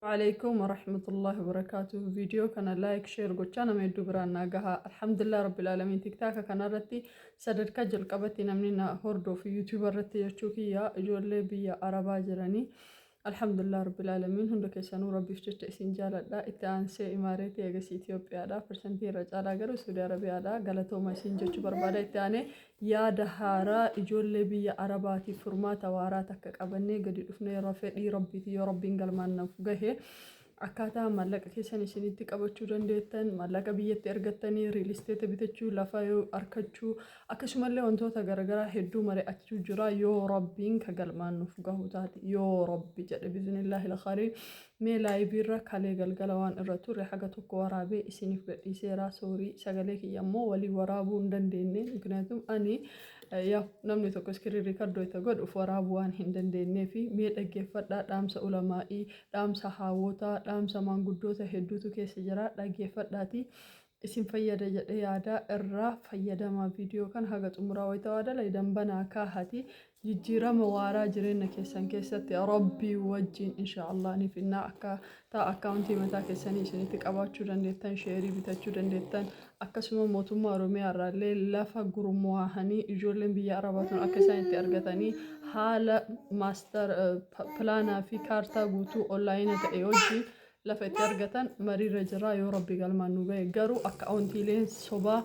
Alaikum warahmatullahi wabarakatuh. Viidiyoo kana like, share gochaa nama hedduu biraan naa gaha. Alhamdulillah rabbil aalamiin. TikTok kanarratti sadarkaa jalqabatti namni na hordofu YouTube irratti jechuu kiyya ijoollee biyya Arabaa jiranii. Alhamdulillah rabbil aalamiin, hunda keessanuu rabbiif jecha isin jaaladha. Itti aansee Imaareetii, eegasii Itoophiyaadha. Persentii irra caalaa garuu Saudi Arabiyaadha. Galatooma isin jechuu barbaada. Itti aanee yaada haaraa ijoollee biyya Arabaatiif furmaata waaraa takka qabannee gadi dhufnee yeroo fedhii Rabbiiti, yoo Rabbiin galmaan nuuf gahe, akkaataa maallaqa keessan isinitti qabachuu dandeettan, maallaqa biyyatti ergattanii real estate bitachuu, lafa yoo arkachuu, akkasumallee wantoota garaagaraa hedduu mari'achuu jira, yoo Rabbiin ka galmaan nuuf gahu taate, yoo Rabbi jedhe, biiznillaahi al-khariin. Mee live irra kalee galgala waan irra turre haga tokko waraabee isiniif gadhiiseera. Sorry, sagalee kiyya immoo walii waraabuu hin dandeenye. Mikniyaatum ani yaa namni tokko screen record itti godhuuf waraabuu waan hin dandeenyee fi mee dhaggeeffadhaa. Dhaamsa ulamaa'ii, dhaamsa haawwotaa, dhaamsa maanguddoota hedduutu keessa jira. Dhaggeeffadhaati, isin fayyada jedhee yaada. Irraa fayyadamaa. Viidiyoo kan haga xumuraa wayita waa dalaydan banaa kaahati. Jijjiirama waaraa jireenya keessan keessatti Rabbii wajjin insha Allah ni finnaa. Akka taa akkaawuntii mataa keessanii isinitti qabaachuu dandeettan, sheerii bitachuu dandeettan, akkasuma mootummaa Oromiyaa irraallee lafa gurmuwaahanii ijoolleen biyya Arabaa tun akka isaan itti argatanii haala master planaa fi kaartaa guutuu online ta'e wajjin lafa itti argatan mariirra jira, yoo Rabbi galmaan nu gahe. Garuu akkaawuntiileen sobaa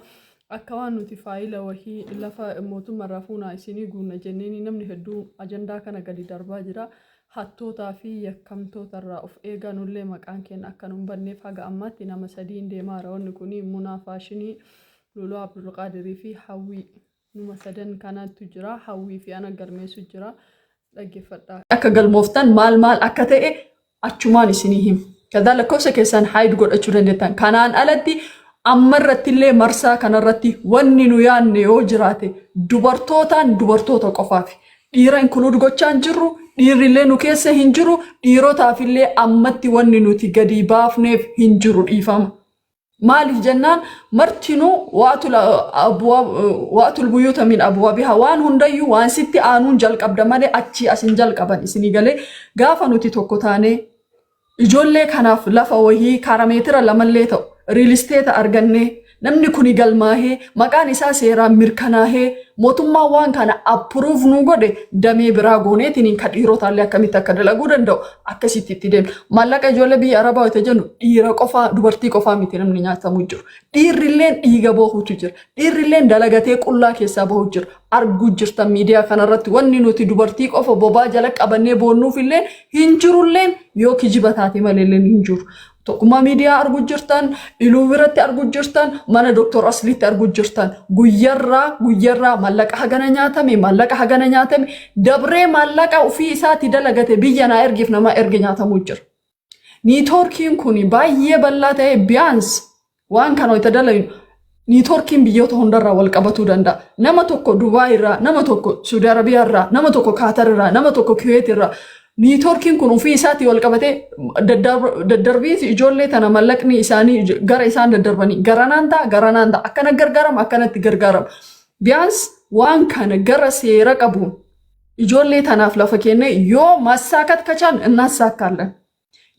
akka waan nuti faayila wahii lafa mootummaarraa fuunaa isinii guunna jenneeni namni hedduu ajandaa kana gadi darbaa jira. Hattootaa fi yakkamtoota irraa of eegaa. Nullee maqaan keenya akka nu hin banneef haga ammaatti nama sadiin deemaara. Wanni kuni Munaa Faashinii, Luluu Abdulqaadirii fi Hawwii, numa sadan kanatu jira. Hawwii fi ana galmeessu jira. Dhaggeeffadhaa. Akka galmooftan maal maal akka ta'e achumaan isinii hima. Kadaa lakkoofsa keessan hide godhachuu dandeettan. Kanaan alatti ammarratti illee marsaa kanarratti wanni nu yaadne yoo jiraate dubartootaan, dubartoota qofaafi. Dhiira include gochaa hin jirru, dhiirri illee nu keessa hin jiru, dhiirotaaf illee ammatti wanni nuti gadi baafneef hin jiru, dhiifama. Maaliif jennaan, martinuu وأتوا البيوت من أبوابها, waan hundayyuu waan sitti aanuun jalqabda malee achii as hin jalqaban. Isinii galee? Gaafa nuti tokko taanee ijoollee kanaaf lafa wayii kaarameetira lamallee ta'u real estate argannee, namni kuni galmaahee, maqaan isaa seeraan mirkanaahee, mootummaan waan kana approve nu godhe, damee biraa gooneetiin kan dhiirotaallee akkamitti akka dalaguu danda'u akkasitti itti deemna. Maallaqa ijoollee biyya Arabaa yoo jennu, dhiira qofaa, dubartii qofaa miti namni nyaatamu jiru. Dhiirrilleen dhiiga bahuutu jira. Dhiirrilleen dalagatee qullaa keessaa bahu jira. Arguu jirtan miidiyaa kanarratti wanni nuti dubartii qofa bobaa jala qabannee boonnuuf illee hin jirulleen, yoo kijiba taate malee hin jiru. Tokkummaa miidiyaa arguu jirtan, Iluu biratti arguu jirtan, mana Dooktor Asliitti arguu jirtan. Guyyarraa guyyarraa maallaqa hagana nyaatame, maallaqa hagana nyaatame, dabree maallaqa ofii isaatti dalagate biyya naa ergeef nama erge nyaatamuu jira. Networkiin kun baay'ee bal'aa ta'e. Biyaans waan kana itti dalaynu networkiin biyyoota hundarraa wal qabatuu danda'a. Nama tokko Dubaay irraa, nama tokko Saudi Arabiyaa irraa, nama tokko Kaatar irraa, nama tokko Kuweet irraa. Networkiin kun ofii isaatii wal qabatee daddarbiinsi ijoollee tana, mallaqni isaanii gara isaan daddarbanii garanaan ta'a, garanaan ta'a, akkana gargaarama, akkanatti gargaarama. Biyaans waan kana gara seera qabuun ijoollee tanaaf lafa kennee yoo ማሳካት ከቻልን እናሳካለን.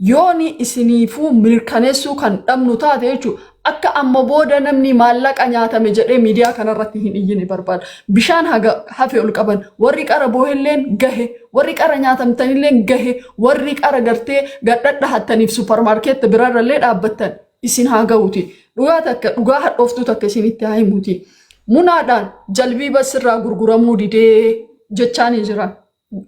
Yoo ni isiniifuu mirkaneessuu kan dhabnu taate jechuun, akka amma booda namni maallaqa nyaatame jedhee miidiyaa kanarratti hin iyyine barbaada. Bishaan haga hafe ol qaban, warri qara boohelleen gahe, warri qara nyaatamtanillee gahe, warri qara gartee gadhadhahattaniif supermarket birarrallee dhaabbattan isin haa gahuuti. Dhugaa takka, dhugaa hadhooftuu takka isinitti haa himuuti. Munaadhaan jalbii sirraa gurguramuu didee jechaanii jiran.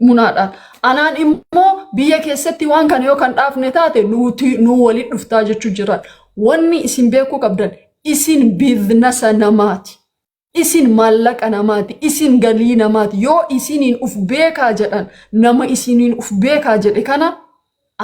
Munaadhaan. Anaan immoo biyya keessatti waan kana yoo kan dhaafne taate nuti nu waliin dhuftaa jechuu jiran. Wanni isin beekuu qabdan, isin business namaati. Isin maallaqa namaati. Isin galii namaati. Yoo isiniin uf beekaa jedhan, nama isiniin uf beekaa jedhe kana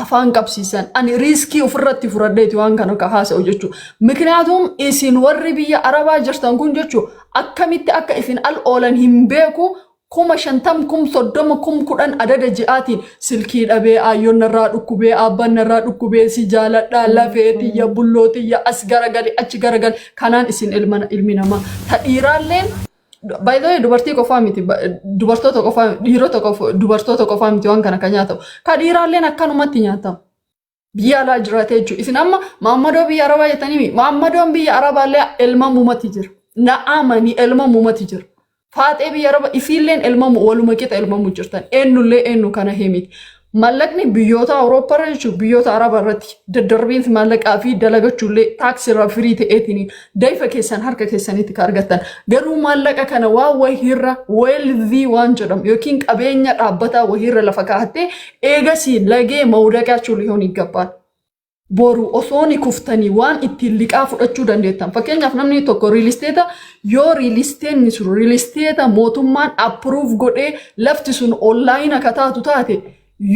afaan qabsiisan. Ani risk ofirratti fudhadheeti waan kana ka haasa'u jechuudha. Mikniyaatum isin warri biyya Arabaa jirtan kun jechuudha, akkamitti akka isin al oolan hin beeku. 50,000, 30,000, 10,000 adada ji'aatiin silkii dhabee, aayyoon narraa dhukkubee, abbaan narraa dhukkubee, si jaaladhaa, lafee tiyya, bulloo tiyya, as garagali, achi garagali, kanaan isin ilma ilmi namaa ta dhiiraalleen. By the way, dubartii qofaa miti, dubartoota qofaa, dhiirota qofa, dubartoota qofaa miti waan kana kan nyaatamu. Ka dhiiraalleen akkanumatti nyaatamu. Biyya alaa jiraatee jechuudha. Isin amma maammadoo biyya Arabaa jettanii maammadoon biyya Arabaallee elmamumatti jira. Na amanii elmamumatti jira. Faaxee biyya Arabaa isiilleen elmamu waluma qixa elmamu jirtan. Eenyullee eenyu kana himiti. Mallaqni biyyoota Awurooppaa irra jechuun biyyoota Arabaa irratti daddarbiinsi maallaqaa fi dalagachuullee taaksii irraa firii ta'eetiin dayfa keessan harka keessanitti kan argattan. Garuu maallaqa kana waan wahiirra weelzii waan jedhamu yookiin qabeenya dhaabbataa wahiirra lafa kaa'attee eegasii lagee mawdaqaachuu lihoon ይገባል. Boru osoo ni kuftanii waan ittiin liqaa fudhachuu dandeettan. Fakkeenyaaf namni tokko real estate yoo real estateni sun real estate mootummaan approve godhee lafti sun online akka taatu taate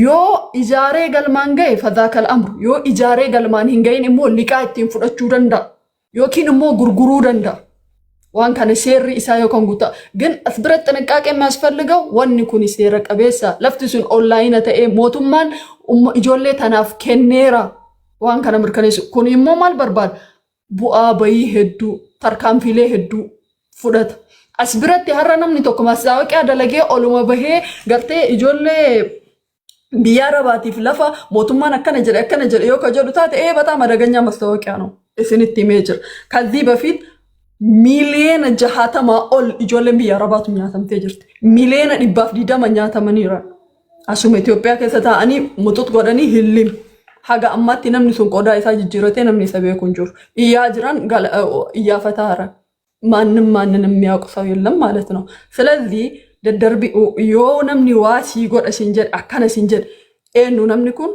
yoo ijaaree galmaan gahe فذاك الأمر yoo ijaaree galmaan hin gahin immoo liqaa ittiin fudhachuu danda'a yookiin immoo gurguruu danda'a. Waan kana seerri isaa yookaan guutaa. ግን as biratti ጥንቃቄ የሚያስፈልገው wanni kun seera qabeessa lafti sun online ta'ee mootummaan ijoollee tanaaf kenneera waan kana mirkaneessu. Kun immoo maal barbaada? Bu'aa bayii hedduu, tarkaanfiilee hedduu fudhata. As biratti har'a namni tokko ማስታወቂያ dalagee oluma bahee gartee ijoollee biyya Arabaatiif lafa mootummaan akkana jedhe akkana jedhe yoo ka jedhu taate ee በጣም አደገኛ ማስታወቂያ ነው isinitti himee jira. ከዚህ በፊት 60 miiliyoona ol ijoolleen biyya Arabaatu nyaatamtee jirti. 120 miiliyoona nyaatamaniira. Asuma Itoophiyaa keessa taa'anii muxux godhanii hillim. Haga ammaatti namni sun qodaa isaa jijjiiratee namni isa beeku hin jiru. Iyyaa jiran iyyaafataa jiran. ማንም ማንን የሚያውቅ ሰው የለም ማለት ነው። ስለዚህ daddarbi yoo namni waa sii godha siin jedhe akkana siin jedhe eenyu namni kun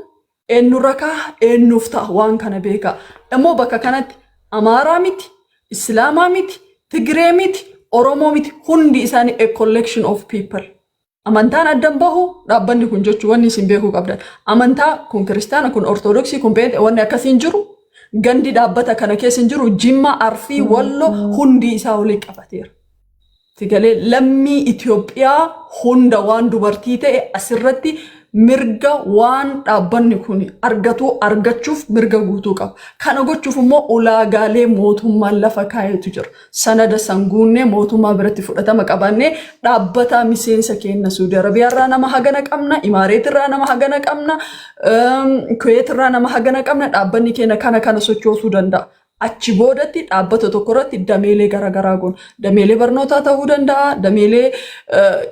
eenyurra kaa eenyuuf ta'a waan kana beekaa. Immoo bakka kanatti Amaaraa miti, Islaamaa miti, Tigree miti, Oromoo miti hundi isaanii a collection of people. Amantaan addan bahu dhaabbanni kun jechuun wanni isin beekuu qabdan. Amantaa kun kiristaana kun ortodoksii kun beekte wanni akkasiin jiru gandi dhaabbata kana keessa hin jiru Jimma, Arsii, Wallo hundi isaa walii qabateera. Sigalee lammii Itoophiyaa hunda waan dubartii ta'e asirratti mirga waan dhaabbanni kun argatu argachuuf mirga guutuu qaba. Kana gochuuf immoo ulaagaalee mootummaan lafa kaayetu jira. Sanada san guunnee mootummaa biratti fudhatama qabannee dhaabbata miseensa keenya Suudi Arabiyaarraa nama hagana qabna, Imaareetirraa nama hagana qabna, Kuweetirraa nama hagana qabna, dhaabbanni keenya kana kana sochoosuu danda'a. Achi boodatti dhaabbata tokko irratti dameelee garaagaraa goona. Dameelee barnootaa ta'uu danda'a, dameelee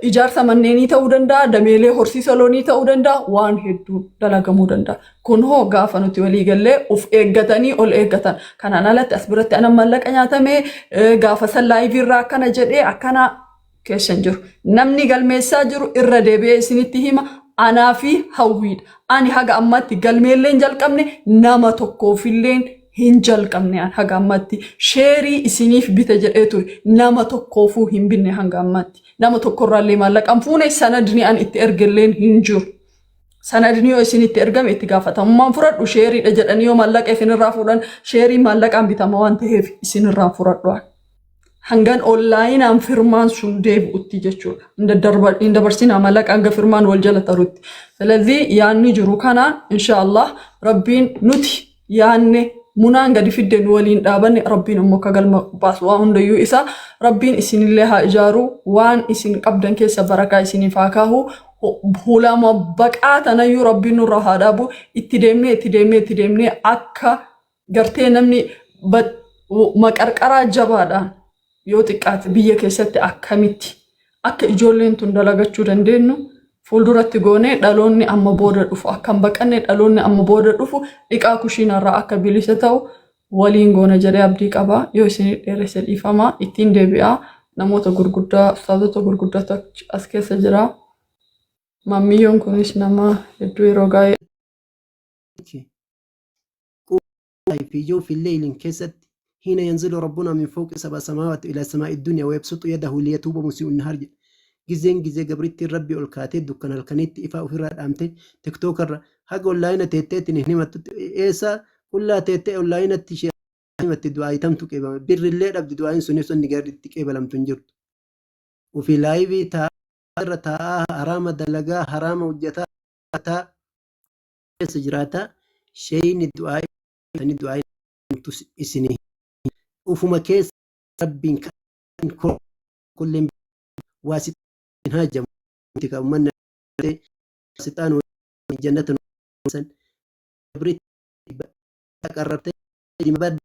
ijaarsa manneenii ta'uu danda'a, dameelee horsiisa loonii ta'uu danda'a, waan hedduu dalagamuu danda'a. Kun hoo gaafa nuti walii gallee uf eeggatanii ol eeggatan. Kanaan alatti as biratti ana maallaqa nyaatamee gaafa san live irraa akkana jedhee akkana keessa hin jiru. Namni galmeessaa jiru irra deebi'ee isinitti hima anaa fi hawwiidha. Ani haga ammaatti galmeellee hin jalqabne nama tokkoofillee hin jalqabne an haga ammaatti sheerii isiniif bita jedhee ture nama tokkoofuu hin binne hanga ammaatti nama tokkorraallee maallaqaan fuune sanadni an itti ergelleen hin jiru. Sanadni yoo isinitti ergame itti gaafatamummaan fudhadhu sheeriidha jedhanii yoo maallaqa isinirraa fuudhan sheerii maallaqaan bitama waan ta'eef isinirraa fudhadhu. Hangan onlineaan firmaan sun deebi'utti jechuudha. Hin dabarsinaa maallaqa hanga firmaan wal jala tarutti. ስለዚህ yaanni jiru kana inshaallah rabbiin nuti yaanne munaan gadi fidde nu waliin dhaabanne rabbiin immoo akka galma baasu waa hundayyuu isa rabbiin isinillee haa ijaaru waan isin qabdan keessa barakaa isiniif haa kaahu hulama baqaa tanayyuu rabbiin nurraa haa dhaabu itti deemnee itti deemnee itti deemnee akka gartee namni maqarqaraa jabaadhaan yoo xiqqaate biyya keessatti akkamitti akka ijoolleen tun dalagachuu dandeenyu fuulduratti goonee dhaloonni amma booda dhufu akka hin baqanne dhaloonni amma booda dhufu dhiqaa kushiinarraa akka bilisa ta'u waliin goona jedhee abdii qaba. Yoo isin dheeresse dhiifama ittiin deebi'aa namoota gurguddaa ustaazota gurguddaatu as keessa jira. Mammiyyoon kunis nama hedduu yeroo gaa'ee في جوف الليل keessatti حين ينزل ربنا من فوق سبع سماوات إلى سماء الدنيا ويبسط يده ليتوب مسيء النهار gizeen gizee gabrittiin rabbi ol kaatee dukkana halkaniitti ifaa ofirraa dhaamte tiktookarra haga online teetteetiin hin himattu eessa qullaa teettee onlineatti ishee himatti du'aayitamtu qeebama birrillee dhabdi du'aayin sunis inni garitti qeebalamtu hin jirtu ufii live taa'aa irra taa'aa haraama dalagaa haraama hojjetaa taa keessa jiraataa sheeyni du'aa du'aa isinii ufuma keessa rabbiin kulleen waasixaan haajamu ka ummanni waasixaan jannata san Qarrabtee badda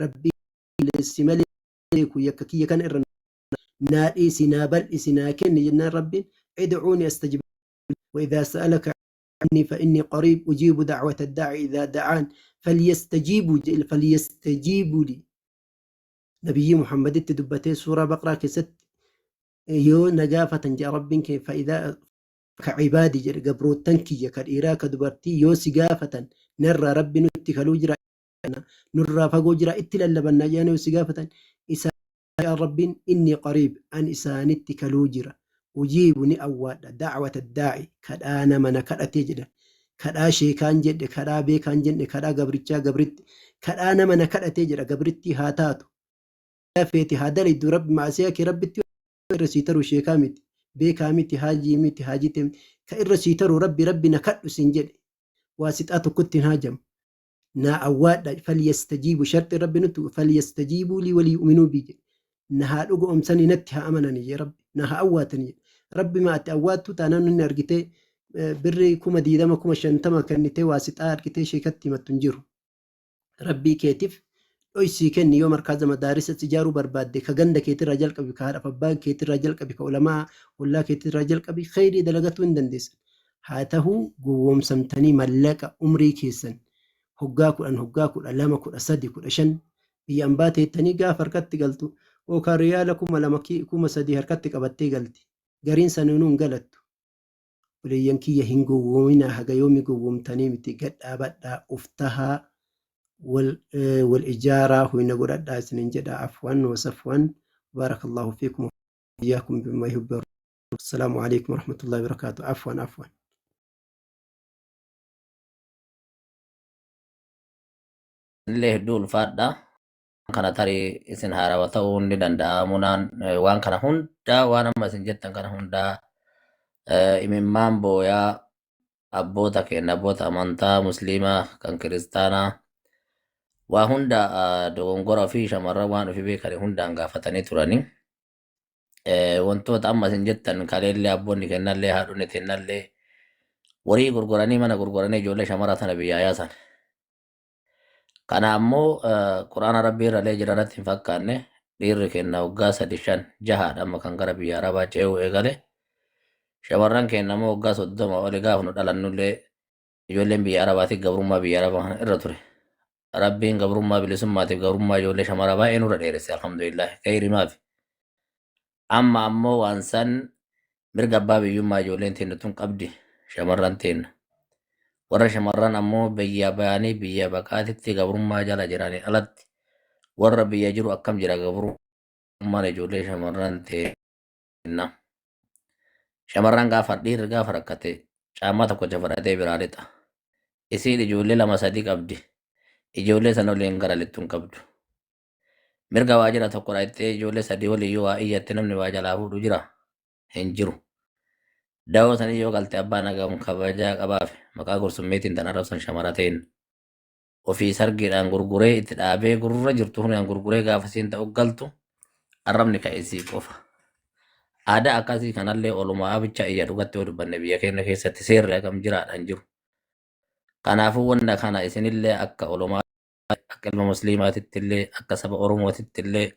rabbii si malee beeku yakka kiyya kana irra naa dhiisi naa bal'isi naa kenni jennaan rabbiin id'uuni astajib wa idhaa sa'alaka عني فإني قريب أجيب دعوة الداعي إذا دعان فليستجيبوا فليستجيبوا لي نبي محمد تدبتي سورة بقرة كست يو نجافة جاء ربك فإذا كعبادي جر قبرو تنكي كالإيرا كدبرتي يو سقافة نرى ربي نتي كالوجرا نرى فقوجرا اتلالبنا جانا سقافة إسا يا رب إني قريب أن إسانتي كالوجرا أجيبني أواد دعوة الداعي كدانا من كدأتي جدا كدا شيكان جد كدا بيكان جد كدا قبرتشا قبرت كدانا من كدأتي جدا قبرتي هاتاتو feeti haa dalaydu rabbi macasiyaa kee rabbitti irra sii taru sheekaa miti beekaa miti haajii miti haajite miti ka irra sii taru rabbi rabbi na kadhu siin jedhe waa sixaa tokkotti hin haajamu naa awwaadha falyastajiibu sharxi rabbi nutti falyastajiibuu lii waliyu'minuu bii jedhe na haa dhugoomsanii natti haa amananii jee rabbi na haa awwaatanii jedhe rabbi ma ati awwaattu taanaan inni argitee birrii 20,000 50,000 kennitee waa sixaa argitee sheekatti himattu hin jiru. Rabbii keetif dhoysii kenni yoo markaaza madaarisa ijaaruu barbaadde ka ganda keetirraa jalqabi ka haadhaf abbaa keetirraa jalqabi ka ulamaa ollaa keetirraa jalqabi kheyrii dalagatuu hin dandeessan haa tahuu gowwoomsamtanii mallaqa umrii keessan hoggaa 10 hoggaa 12 13 15 biyya ambaa teettanii gaafa harkatti galtu yookaan riyaala 2000 3000 harkatti qabattee galti gariin saninuu hin galattu Obboleeyyan kiyya hin gowwoominaa haga yoomi gowwoomtanii miti gad dhaabadhaa uf tahaa wal wal ijaaraa huyna godhadhaa isinin jedha afwan wa safwan barakallahu fiikum wa iyyakum bima yuhibbu assalaamu alaikum warahmatullahi wabarakatuh afwan afwan. Illee hedduu ulfaadha. Kana tarii isin haarawa ta'uu ni danda'a. Munaan waan kana hundaa waan amma isin jettan kana hundaa imimmaan booyaa abboota keenya abboota amantaa musliimaa kan kiristaanaa waa hunda dogongora fi shamarran waan ofii beekan hundaan gaafatanii turani. Wantoota amma isin jettan kaleellee abboonni kennallee haadhonni kennallee warii gurguranii mana gurguranii ijoollee shamara tana biyyaa yaasan. Kana ammoo Qur'aana Rabbii irralee jira natti hin fakkaanne dhiirri kenna waggaa sadi shan jahaadha amma kan gara biyya Arabaa ce'uu eegale. Shamarran keenya ammoo waggaa 30 oli gaafa nu dhalannullee ijoolleen biyya Arabaatiif gabrummaa biyya Arabaa kana irra ture. Rabbiin gabrummaa bilisummaatiif gabrummaa ijoollee shamara baay'ee nurra dheeresse alhamdulillah kayrimaafi. Amma ammoo waan san mirga abbaa biyyummaa ijoolleen teenna tun qabdi shamarran teenna. Warra shamarran ammoo biyya bayanii biyya baqaatitti gabrummaa jala jiranii alatti warra biyya jiru akkam jira gabrummaan ijoollee shamarran teenna. Shamarran gaafa dhiirri gaafa rakkate caammaa tokkocha fudhatee biraa lixa. Isiin ijoollee lama sadii qabdi. Ijoollee sana waliin gara lixxu hin qabdu. Mirga waajjira tokko dhaqxee ijoollee sadii waliin yoo waa iyyatte namni waa jalaa fuudhu jira? Hin jiru. Dawoo sanii yoo galte abbaan hagam kabajaa qabaafi maqaa gursummeetiin tan arrabsan shamara teen. Ofii sargiidhaan gurguree itti dhaabee gurra jirtu hundaan gurguree gaafa isiin ta'u galtu arrabni ka isii qofa. Aadaa akkasii kanallee olumaa abicha iyya dhugatti yoo dubbanne biyya keenya keessatti seerri hagam jiraadha hin jiru. Kanaafuu wanna kana isinillee akka olumaa akka ilma musliimaatitti illee akka saba Oromootitti illee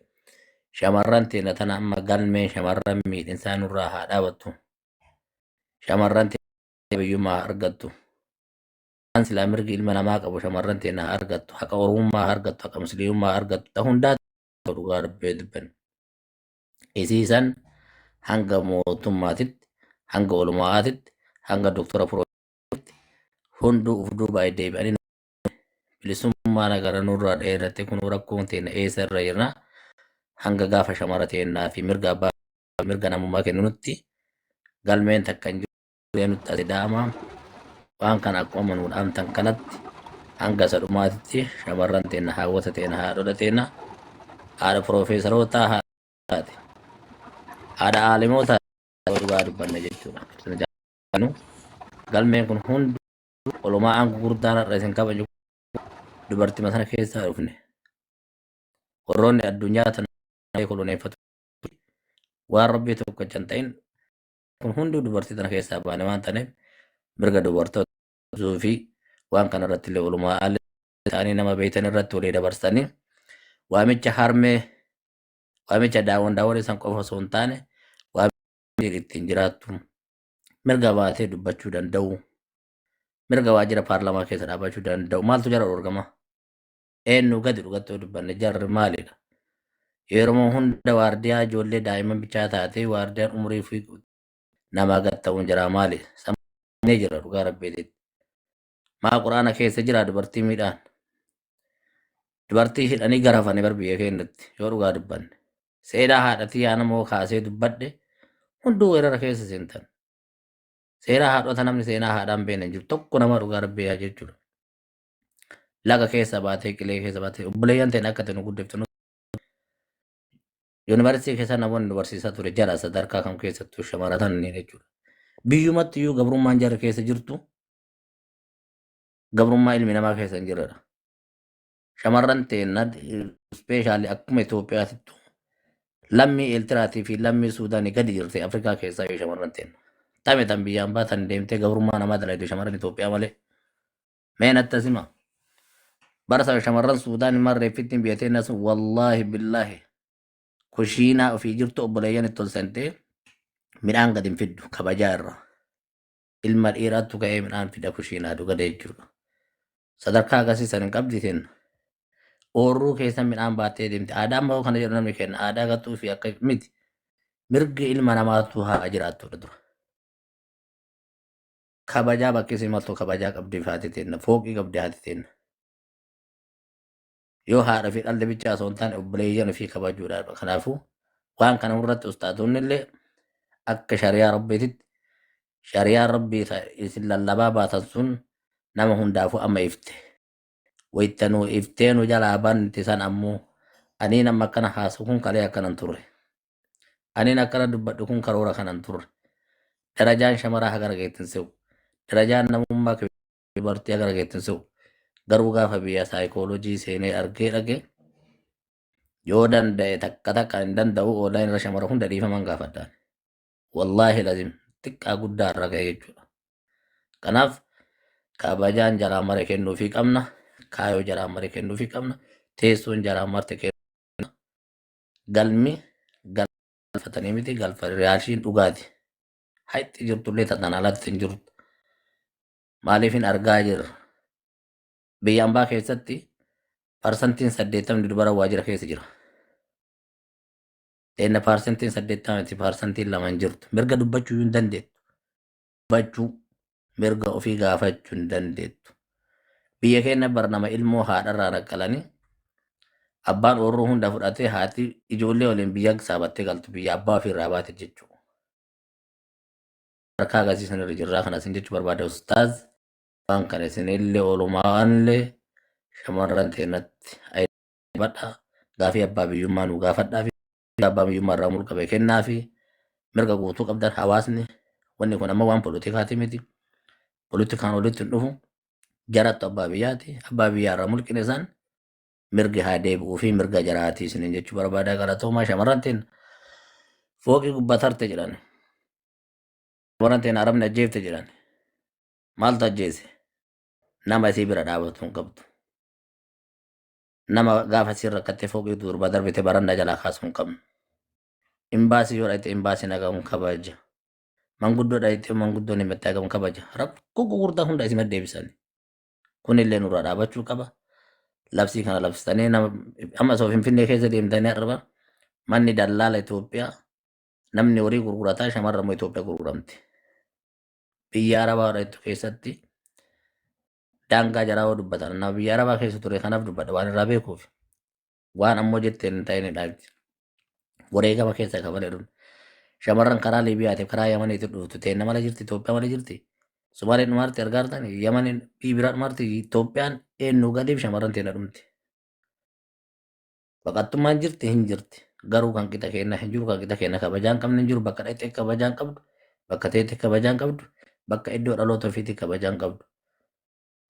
shamarran teenya tana amma galmeen shamarran miidhinsaa nurraa haa dhaabattu. Shamarran teenya biyyummaa haa argattu. Waan silaa mirgi ilma namaa qabu shamarran teenya haa argattu. Haqa Oromummaa haa argattu. Haqa musliimummaa haa argattu. Ta hundaa dhugaa dubbii dubbanne. Isiisan hanga mootummaatitti, hanga olumaatitti, hanga doktora hunduu uf duuba deebi'anii bilisummaan agara nurraa dheerate kun rakkoon teenya eessa irra jirra hanga gaafa shamara teennaa fi mirga abbaa mirga namummaa kennunutti galmeen takka hin jiru nutti as daama waan kana akkuma nuu dhaamtan kanatti hanga isa dhumaatitti shamarran teenna haawwata teenna haadhola teenna haadha piroofeesarootaa haadha haadha aalimoota dhugaa dubbanne jechuudha. Galmeen kun hundi Olumaa gurguddaan har'a isin kabaju dubartima sana keessaa dhufne. Warroonni addunyaa tana koloneeffatu waan rabbii tokko hin ta'in kun hunduu dubartii tana keessaa baane waan ta'eef mirga dubartoota fi waan kana irratti illee olumaa Ta'anii nama beektan irratti walii dabarsanii waamicha harmee, waamicha daawwan daawwan isaan qofa osoo hin taane, waamicha ittiin jiraattu, mirga baatee dubbachuu danda'u, mirga waajjira paarlaamaa keessa dhaabachuu danda'u. Maaltu jara dhorgama? Eenyu gadi dhugatti yoo dubbanne jarri maalidha? Yeroo hunda waardiyaa ijoollee daa'imman bichaa taatee, waardiyaan umurii fi namaa gad ta'uun jira maali? Sammuu jira dhugaa rabbiititti. Maa quraana keessa jira dubartii miidhaan? Dubartii hidhanii garafanii bar biyya keenyatti yoo dhugaa dubbanne. Seenaa haadhatii yaa namoo kaasee dubbadhe hunduu weerara keessa seentan. Seenaa haadhota namni seenaa haadhaan beekne hin jiru tokko nama dhugaa rabbii haa jechuudha. Laga keessa baatee, qilee keessa baatee, obboleeyyan ta'in akka ta'e nu guddiftu. Yuunivarsiitii keessa namoonni nu barsiisaa ture jara sadarkaa kam keessattuu shamaratan ni jechuudha. Biyyumatti iyyuu gabrummaan jara keessa jirtu gabrummaa ilmi namaa keessa hin jirredha. Shamarran teenna especially akkuma Itoophiyaatittu lammii Eertiraatii fi lammii Suudaanii gadi jirti Afrikaa keessaa yoo shamarran teenna. Tame tan biyyaan baatan deemtee gabrummaa namaa dalagdu shamarran Itoophiyaa malee. Mee natti asima. Bara sana shamarran Suudaan marreeffittiin biyya teenna sun wallaahi billaahi kushiinaa ofii jirtu obboleeyyan itti ol seentee midhaan gadi hin fiddu kabajaa irra. Ilma dhiiraattu ka'ee midhaan fida kushiinaa dhugade jechuudha. Sadarkaa akkasii san hin qabdi teenna. Oorruu keessa midhaan baattee deemti. Aadaa ammoo kana jedhu namni kenna. Aadaa gatuu fi akka miti. Mirgi ilma namaatu haa jiraattudha dura. Kabajaa bakki isin maltu kabajaa qabdi haati teenna. Fooqii qabdi haati teenna. Yoo haadha fi dhalli bichaa osoo hin taane obboleeyyan ofii kabajuudha. Kanaafuu waan kana irratti ustaatonni illee akka shari'aa rabbiititti, shari'aa rabbii isin lallabaa baatan sun nama hundaafuu amma ifte. Wayittanuu iftee nu jalaa banti san ammoo aniin amma akkana haasu kun kalee akkanan turre. Aniin akkana dubbadhu kun karoora kanan turre. Darajaan shamaraa hagara geettin se'u. Darajaan namummaa dubartii hagara geettin se'u. Garuu gaafa biyya saayikooloojii seenee argee dhage yoo danda'e takka takka hin danda'u online irra shamara hunda dhiifaman gaafadhaan. Wallaahi lazim xiqqaa guddaa irra ga'e jechuudha. Kanaaf kabajaan jaraa mare kennuufii qabna. Kaayoo jaraa mare kennuufii qabna. Teessoon jaraa marte kennu. Galmi galfatanii miti galfa riyaashiin dhugaati. Hayxi jirtullee tanaan alatti hin jirtu. Maaliif hin argaa jirra? Biyya ambaa keessatti 80% dubara waajjira keessa jira. Teenna 80% 2% hin jirtu. Mirga dubbachuu hin dandeettu. Dubbachuu mirga ofii gaafachuu hin dandeettu. Biyya keenya bar nama ilmoo haadharraa naqqalanii abbaan oorruu hunda fudhatee haati ijoollee waliin biyya saabattee galtu biyya abbaa ofiirraa baate jechuudha. Harkaa agarsiisan irra jirraa kana isin jechuu barbaada ustaaz. Waan kana isinillee oolumaanillee shamarran teenatti badha gaafii abbaa biyyummaa nu gaafadhaa fi abbaa biyyummaa irraa mulqabe kennaa fi mirga guutuu qabdan hawaasni. Wanni kun amma waan poolitikaati miti. Poolitikaan olitti hin dhufu. Jarattu abbaa biyyaati. Abbaa biyyaa irraa mulqine isaan mirgi haa deebi'uu fi mirga jaraati isiniin jechuu barbaada. Galatoomaa. Shamarran teen fooqii gubbaa tarte jedhan. Shamarran teen arabni ajjeefte jedhan. Maaltu ajjeese? Nama isii bira dhaabatu hin qabdu. Nama gaafa isiin rakkattee fooqii durba darbite barandaa jalaa kaasuu hin qabnu. Imbaasii yoo dhaqxe imbaasiin hagamuun kabaja. Manguddoo dhaqxe manguddoon himattee hagamuun kabaja. Rakkoo gurguddaa hunda isin deebisan. Kunillee nurraa dhaabachuu qaba. Labsii kana labsitanii nama amma osoo Finfinnee keessa deemtanii arba manni dallaala Itoophiyaa namni horii gurgurataa shamarran immoo Itoophiyaa gurguramti. Biyya Arabaa dhaqxu keessatti daangaa jaraa yoo dubbatan nama biyya Arabaa keessa ture kanaaf dubbadha waan irraa beekuuf. Waan ammoo jetteen hin ta'inidha. Wareegama keessa kafalee dhufne. Shamarran karaa Liibiyaatiif karaa Yamaniitiin dhuftu teenna mala jirti, Itoophiyaa mala jirti. Somaaleen dhumaarti argaartan, Yamaniin biyyi biraa dhumaarti, Itoophiyaan eenyu gadiif shamarran teenna dhumti. Baqattummaan jirti hin jirti. Garuu kan qixa keenya hin jiru, kan qixa keenya kabajaa hin qabne hin jiru, bakka dhaqxee kabajaa hin qabdu, bakka teetti kabajaa hin qabdu, bakka iddoo dhaloota ofiitti kabajaa hin qabdu.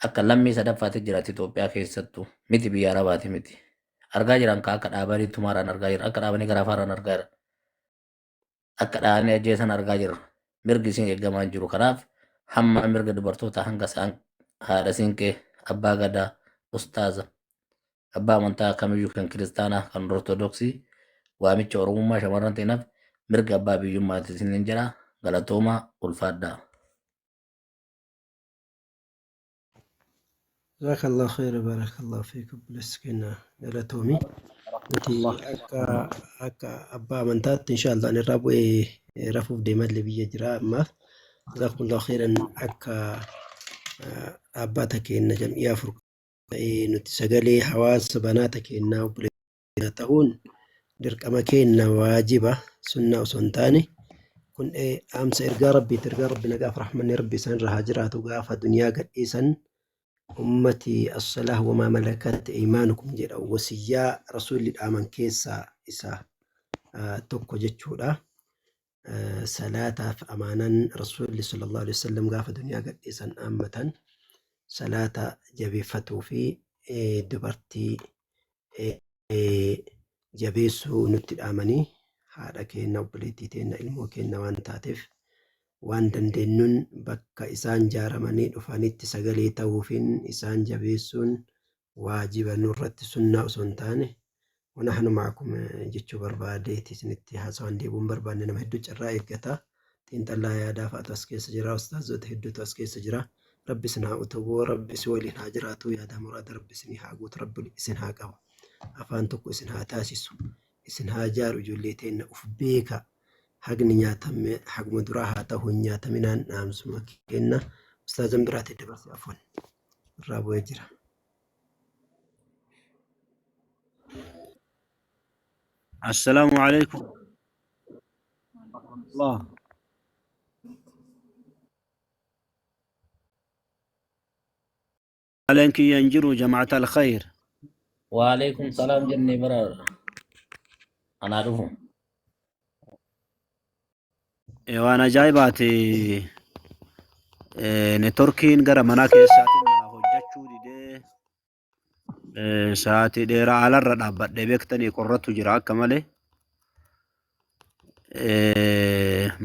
Akka lammii sadaffaatti jiraatti Itoophiyaa keessattuu miti biyya Arabaati miti. Argaa jiran ka akka dhaabanii tumaaraan argaa jiran, akka dhaabanii garaafaaraan argaa jiran, akka dhaabanii ajjeesan argaa jirra. Mirgi isiin eegamaa hin jiru. Kanaaf hamma mirga dubartoota hanga isaan haadha siinqee, abbaa gadaa, Ustaaza abbaa amantaa kamiyyuu kan kiristaanaa kan ortodoksii waamicha Oromummaa shamarran teenaaf mirga abbaa biyyummaati isiniin jedha. Galatoomaa ulfaadhaa. Jazakallah khayra barakallahu fiik obboleessi keenya galatoomi. Nuti akka akka abbaa amantaatti inshallah ani irraa bu'ee rafuuf deemallee biyya jira ammaaf. Jazakumullahu khayran akka dhaabbata keenya jam'iyyaa ta'ee nuti sagalee hawaasa banaata kennaa obboleessa ta'uun dirqama keenya waajiba sunnaa osoo hin taane kun dhaamsa ergaa rabbiiti ergaa rabbi nagaaf rahmanni rabbi isaan irra haa jiraatu gaafa duniyaa gadhiisan ummati as-salaah wamaa malakat aymaanukum jedha wasiyyaa rasuulli dhaaman keessaa isa tokko jechuudha. Salaataaf amaanan rasuulli sallallahu alaihi wasallam gaafa duniyaa gadhiisan dhaammatan salaata jabeeffatuu fi dubartii jabeessuu nutti dhaamanii haadha keenna obboleettii teenna ilmoo keenna waan taateef waan dandeenyuun bakka isaan jaaramanii dhufanitti sagalee ta'uufiin isaan jabeessuun waajiba nurratti sunnaa osoo hin taane wanahnu ma'akum jechuu barbaadeeti isinitti haasawaan deebi'uu hin barbaanne nama hedduu carraa eeggata xiinxallaa yaadaa fa'atu as keessa jira ustaazoota hedduutu as keessa jira rabbi isin haa utubu rabbi isin waliin haa jiraatu yaada muraada rabbi isin haa guutu rabbi isin haa qabu afaan tokko isin haa taasisu isin haa jaaru ijoollee teenna uf beeka hagni nyaatame haguma duraa haa ta'u hin nyaataminaan dhaamsuma kenna ustaazan biraatti dabarse afwan irraa bu'ee jira. السلام عليكم ورحمة الله عليك ينجروا جماعة الخير. Waalaikum salaam jennee bara anaa dhufu. Waan ajaa'ibaati networkiin gara manaa keessaatiin naa hojjechuu didee sa'aatii dheeraa alarra dhaabbadhee beektanii qorratu jira akka malee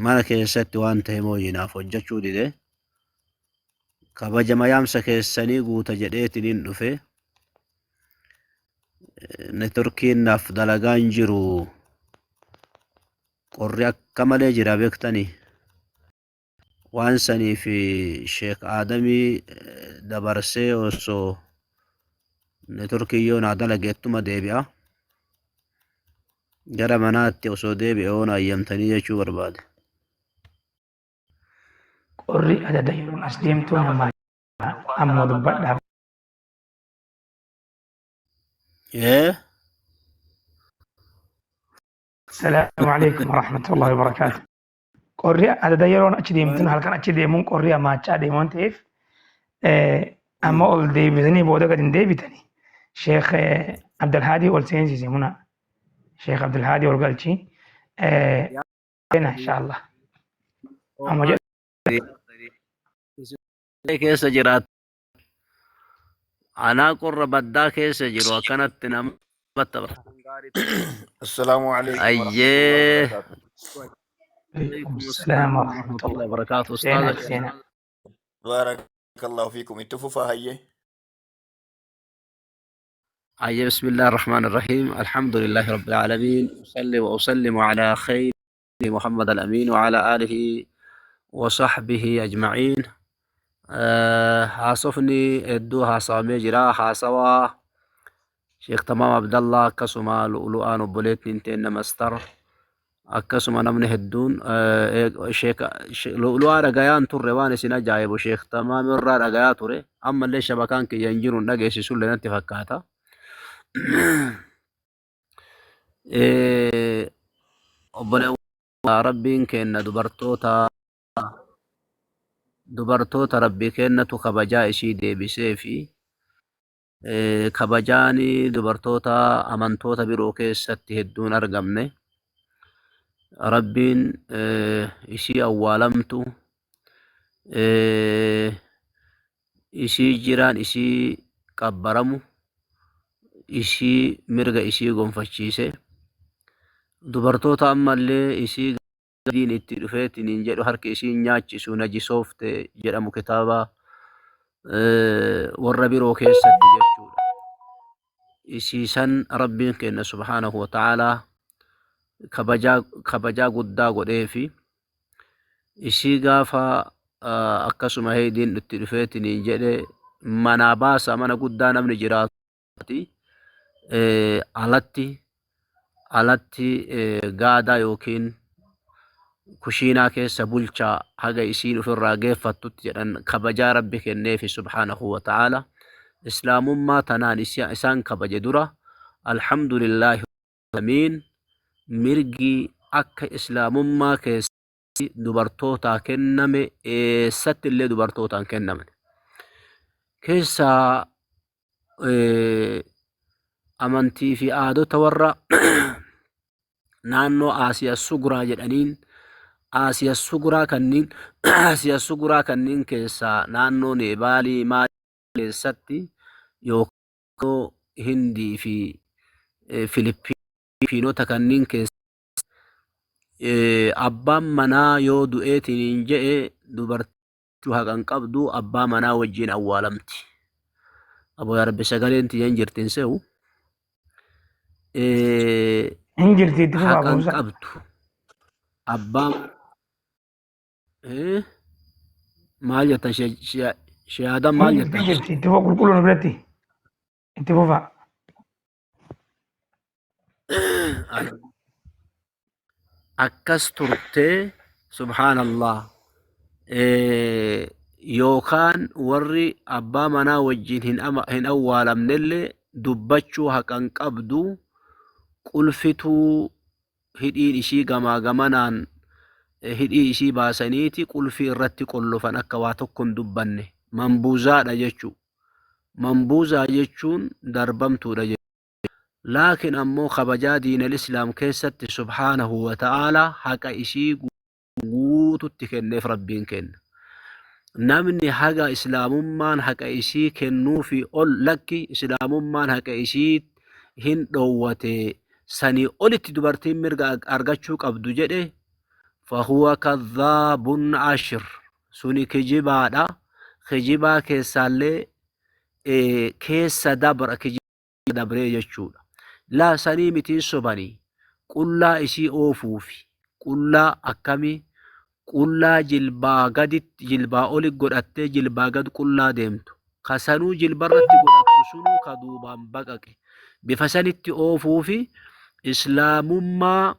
mana keessatti waan ta'e mooyii naaf hojjechuu didee kabajama yaamsa keessanii guuta jedheetiniin dhufe networkiin naaf dalagaa hin jiru qorri akka malee jira beektanii waan saniif Sheek Aadamii dabarsee osoo networkii yoo naa dalage ittuma deebi'a gara manaatti osoo deebi'e yoo na ayyamtanii jechuu barbaade. Qorri adada yeroon as deemtu nama ammoo dubbadhaaf. Ee Salaamu alaikum warahmatullahi wabarakaatu. Qorri adada yeroon achi deemtuun halkan achi deemuun qorri hamaachaa deemu waan ta'eef amma ol deebisanii booda gad hin deebitanii. Sheekh Abdulhaadii ol seensise muna. Sheekh Abdulhaadii ol galchi. Seena inshaallah. Amma jedhu keessa jiraatu anaa qorra baddaa keessa jiru akkanatti nama tapha. Assalaamu alaikum warahmatullahi Ayyee. wabarakatuh. Alaikum Alaikum salaam salaam warahmatullahi warahmatullahi wabarakatuh. Seenaa Ustaaza seenaa. Barakallahu fiikum. Itti fufaa hayyee. أي بسم الله الرحمن الرحيم الحمد لله رب العالمين أصلي وأسلم على خير محمد الأمين وعلى آله وصحبه أجمعين haasofni hedduu haasawaamee jira haasawaa Sheekh Tamaam Abdallaa akkasuma lu'lu'aan obboleettiin teenna mastar akkasuma namni hedduun sheek lu'lu'aa dhagayaan turre waan isin ajaa'ibu Sheekh Tamaam irraa dhagayaa ture ammallee shabakaan kiyya hin jiru hin dhageessisullee natti fakkaata. Obboleewwan rabbiin kenna dubartoota dubartoota rabbii kennatu kabajaa ishii deebisee fi kabajaan dubartoota amantoota biroo keessatti hedduun argamne rabbiin ishii awwaalamtu ishii jiraan ishii qabbaramu ishii mirga ishii gonfachiise dubartoota ammallee ishii gadiin itti dhufeetiniin jedhu harki isiin nyaachisu najisoofte jedhamu kitaaba warra biroo keessatti jechuudha. Isiisan Rabbiin kenna subhaanahu wa ta'aalaa kabajaa kabajaa guddaa godheefi isii gaafa akkasuma heeydiin itti dhufeetiniin jedhe manaa baasa mana guddaa namni jiraatuti alatti alatti gaadaa yookiin kushiinaa keessa bulchaa haga isiin ofirraa geeffattutti jedhan kabajaa rabbi kenneefi subhaanahu wa ta'aala islaamummaa tanaan isaan kabaje dura alhamdulillaahi amiin mirgi akka islaamummaa keessatti dubartootaa kenname eessatti illee dubartootaan kennamne keessaa amantii fi aadota warra naannoo Aasiya Suguraa jedhaniin Aasiya Suguraa kanniin Aasiya Suguraa kanniin keessaa naannoo Neebaalii maal keessatti yookaan Hindii fi Filipiinota kanniin keessa abbaan manaa yoo du'eetiin je'e dubartii haqan qabdu abbaa manaa wajjin awwaalamti. Aboo yaa Rabbi sagaleen tiyya hin jirti hin se'u. Hin jirti itti fufaa Haqan boonsa. qabdu abbaa maal jettan shiyaadan maal Hin jirti jettan? hin jirti itti fufaa qulqulluu nu biratti itti fufaa. Akkas turtee subhaanallah yookaan warri abbaa manaa wajjin hin hin awwaalamnellee dubbachuu haqan qabdu qulfituu hidhiin ishii gamaa gamanaan hidhii ishii baasaniiti qulfii irratti qollofan akka waa tokko hin dubbanne mambuuzaadha jechuu mambuuzaa jechuun darbamtuudha jechuudha. Laakiin ammoo kabajaa diinal islaam keessatti subhaanahu wa ta'aalaa haqa ishii guututti kenneef rabbiin kenna. Namni haga islaamummaan haqa ishii kennuufi ol lakki islaamummaan haqa ishii hin dhoowwate sanii olitti dubartiin mirga argachuu qabdu jedhe fahuwa kadhaabun ashir suni kijibaadha kijibaa keessaallee keessa dabra dabree jechuudha. Laa sanii mitiin sobanii qullaa isii oofuufi qullaa akkamii qullaa jilbaa gaditti jilbaa oli godhattee jilbaa gad qullaa deemtu ka sanuu jilbarratti godhattu sunuu ka duubaan baqaqe bifa sanitti oofuufi islaamummaa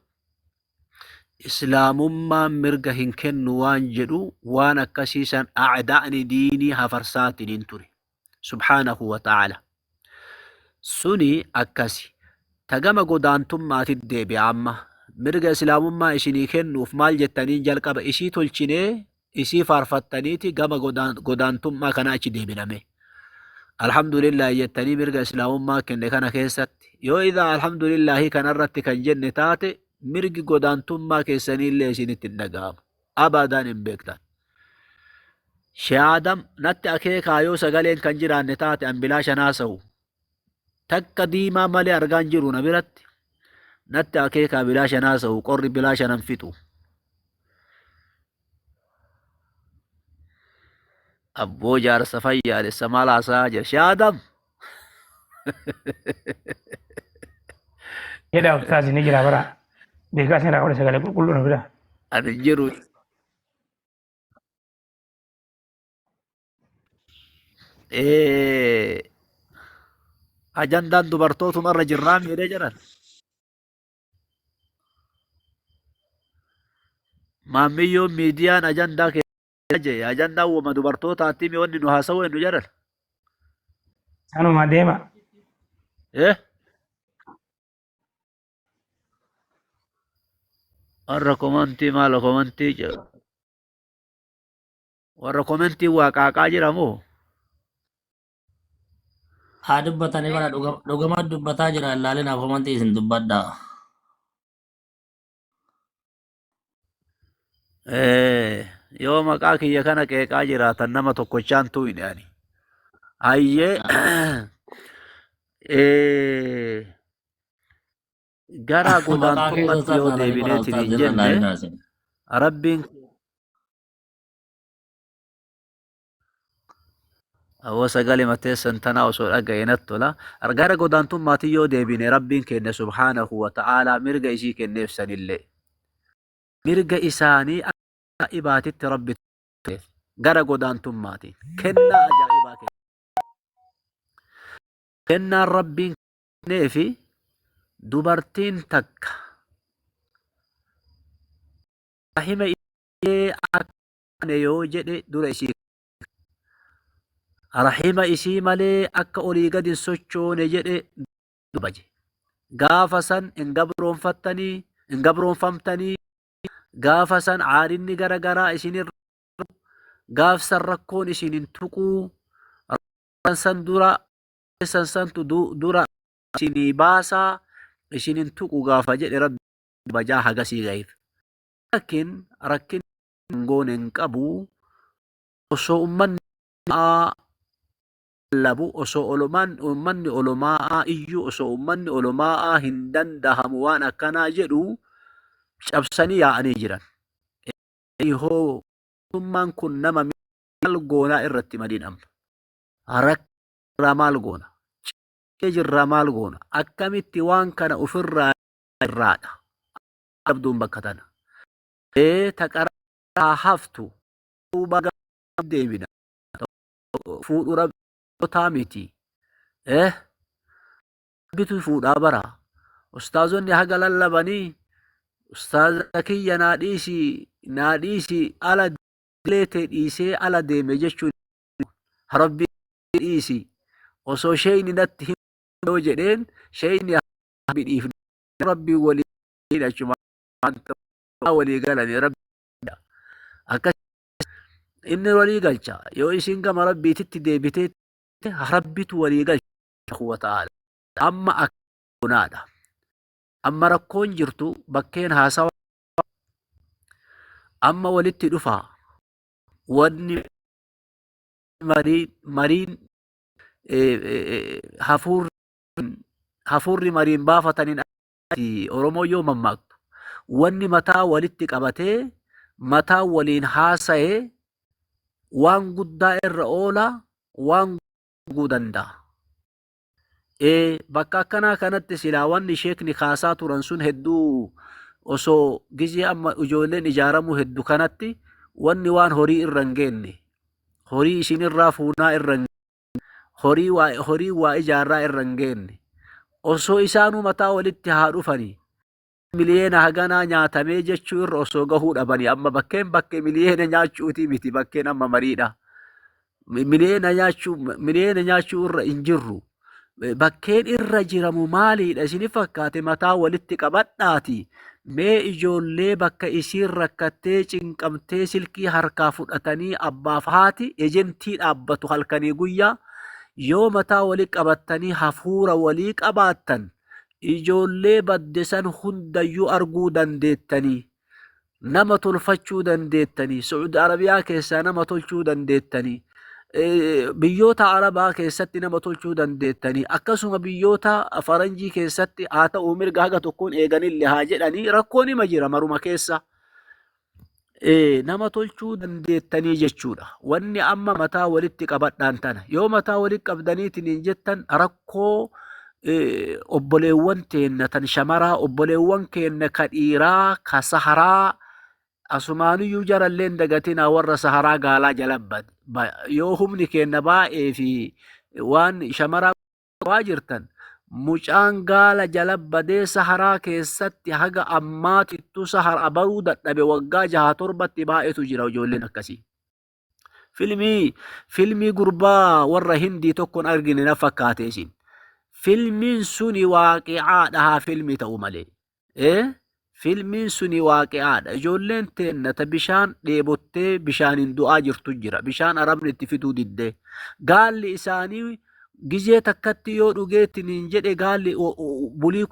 islaamummaan mirga hin kennu waan jedhu waan akkasii san a'daa'ni diinii hafarsaatiin hin ture. Subhaanahu wa ta'ala. Suni akkasi. Ta gama godaantummaatit deebi'a amma. Mirga islaamummaa isinii kennuuf maal jettaniin jalqaba isii tolchinee isii faarfattaniiti gama godaantummaa kana achi deebiname. Alhamdulillah jettanii mirga islaamummaa kenne kana keessatti yoo idhaa alhamdulillahi kanarratti kan jenne taate mirgi godaantummaa keessaniillee isinitti hin dhaga'amu. Abadaan hin beektan. Shee Aadam natti akeekaa yoo sagaleen kan jiraanne taate an bilaashan haasa'u. Takka diimaa malee argaan jiru na biratti. Natti akeekaa bilaashan haasa'u qorri bilaashan an fixu. Abboo jaarsa fayyaalessa maal haasa'aa jira. Shee Aadam! Jedha ustaazi ni jira bara. Beekaa isin irraa godhe sagalee qulqulluu nu bira. Ani jiru. Ajandaan dubartootuma irra jirraa miidhee jedhan. Maammiyyoon miidiyaan ajandaa keessa jee ajandaan wama dubartootaatti mi wanni nu haasawuu nu jedhan. Sanuma deema. Eh? Warra komantii maal komantii jedhu. Warra komentii waa qaaqaa jira moo? Haa dubbatanii bara dhugama dubbataa jira ilaalin haa komantii isin dubbadhaa. Yoo maqaa kiyya kana qeeqaa jiraatan nama tokkochaan tuuyne ani. Hayyee gara Maqaa keessa godaantummatti yoo saalanii bara deebineetiin ustaaz hin irra jenne ilaalin isin. Rabbiin Awwa sagalema teessan tanaa osoo dhaga'e natti tola. Gara godaantummaatiin yoo deebine Rabbiin keenya subhaanahu wa ta'aalaa mirga isii kenneef sanillee. Mirga isaanii ajaa'ibaatitti Rabbi kenneef. Gara godaantummaatiin. Kennaa ajaa'ibaa kenne. Kennaan Rabbiin kenneefi dubartiin takka rahima ishee akka yoo jedhe dura isii Rahima isii malee akka olii gad hin sochoone jedhe kabaje. Gaafa san hin gabroonfattanii, hin gabroonfamtanii, gaafa san aadinni gara garaa isinirra, gaaf san rakkoon isin hin tuquu, rakkoon san dura san santu dura isinii baasaa isin hin tuqu gaafa jedhe Rabbi kabajaa hagasii gaheef. Laakiin rakkin hin goone hin qabu. Osoo ummanni lallabu, osoo olomaan ummanni olomaa'aa iyyuu, osoo ummanni olomaa'aa hin dandahamu waan akkanaa jedhu cabsanii yaa'anii jiran. Hoo mootummaan kun nama maal goonaa irratti madiin amma. Rakkaa maal goona? Cee jirraa maal goona? Akkamitti waan kana ofirraa irraadha? Abduun bakka tana. Ee taqaraa haftu. Duuba deebina. Fuudhu rabbitaa miti. Eh rabbitu fuudhaa bara. Ustaazonni haga lallabanii ustaaza kiyya naa dhiisi naa dhiisi ala leetee dhiisee ala deeme jechuun rabbi dhiisi osoo sheeyni natti hin yoo jedheen sheeyni rabbi dhiifne rabbi walii achuma walii galanii rabbi Akkas inni walii galcha. Yoo isin gama rabbiititti deebitee rabbitu walii galcha wa ta'ala. Amma akkunaadha. Amma rakkoon jirtu bakkeen haasawa amma walitti dhufa. Wanni mariin hafuurri mariin baafataniin Oromoo yoo mammaaktu wanni mataa walitti qabatee mataa waliin haasaye waan guddaa irra oola waan guu danda'a. Ee bakka akkanaa kanatti silaa wanni sheekni kaasaa turan sun hedduu osoo gizee amma ijoolleen ijaaramuu heddu kanatti wanni waan horii irra hin geenne horii isin irraa fuunaa irra hin horii waa horii waa ijaarraa irra hin geenne osoo isaanuu mataa walitti haa dhufanii miliyeena haganaa nyaatamee jechuu irra osoo gahuu dhabanii amma bakkeen bakkee miliyeena nyaachuutii miti bakkeen amma mariidha miliyeena nyaachuu miliyeena nyaachuu irra hin jirru bakkeen irra jiramu maaliidha isini fakkaate mataa walitti qabadhaati mee ijoollee bakka isiin rakkattee cinqamtee silkii harkaa fudhatanii abbaaf haati ejentii dhaabbatu halkanii guyyaa yoo mataa wali qabattanii hafuura walii qabaattan ijoollee badde san hundayyuu arguu dandeettanii nama tolfachuu dandeettanii Su'uudi Arabiyaa keessaa nama tolchuu dandeettanii biyyoota Arabaa keessatti nama tolchuu dandeettanii akkasuma biyyoota faranjii keessatti haa ta'u mirga haga tokkoon eeganillee haa jedhanii rakkoon ima jira maruma keessa nama tolchuu dandeettanii jechuudha. Wanni amma mataa walitti qabadhaan tana yoo mataa walitti qabdaniitiin hin jettan rakkoo obboleewwan teenna tan shamaraa obboleewwan keenna ka dhiiraa ka saharaa asumaanuyyuu jaralleen dagatinaa warra saharaa gaalaa jala yoo humni keenna baay'ee fi waan shamaraa waa jirtan mucaan gaala jala badee saharaa keessatti haga ammaatittu sahara baruu dadhabe waggaa jaha torbatti baay'eetu jira ijoolleen akkasii. Filmii filmii gurbaa warra Hindii tokkon argine na fakkaate isin. Filmiin suni waaqi'aadha haa filmii ta'u malee. Eh? Filmiin suni waaqi'aadha. Ijoolleen teenna ta bishaan dheebottee bishaaniin du'aa jirtu jira. Bishaan arabni itti fiduu diddee. Gaalli isaanii gizee takkatti yoo dhugeettiniin jedhe gaalli bulii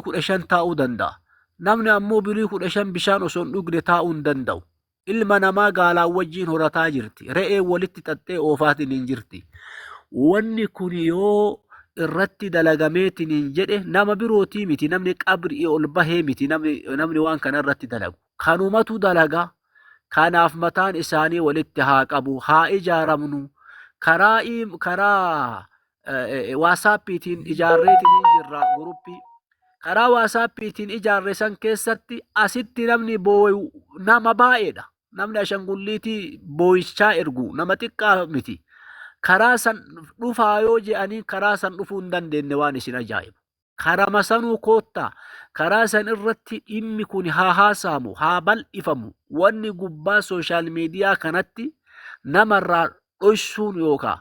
15 taa'uu danda'a. Namni ammoo bulii 15 bishaan osoo hin dhugne taa'uu hin danda'u. Ilma namaa gaalaan wajjiin horataa jirti. Re'een walitti xaxxee oofaatiniin jirti. Wanni kun yoo irratti dalagameetiniin jedhe nama birootii miti namni qabri'ii ol bahee miti namni, namni waan kana irratti dalagu. Kanumatu dalaga. Kanaaf mataan isaanii walitti haa qabu, haa ijaaramnu. Karaa karaa WhatsAppiitiin ijaarreetiin jirra guruppii. Karaa WhatsAppiitiin ijaarre san keessatti asitti namni booyu nama baay'eedha. Namni ashangulliitii booyichaa ergu nama xiqqaa miti. Karaa san dhufaa yoo je'anii karaa san dhufuu hin dandeenye waan isin ajaa'ibu. Karama sanuu koottaa karaa san irratti dhimmi kun haa haasa'amu, haa bal'ifamu. Wanni gubbaa sooshaal miidiyaa kanatti namarraa dhoysuun yookaa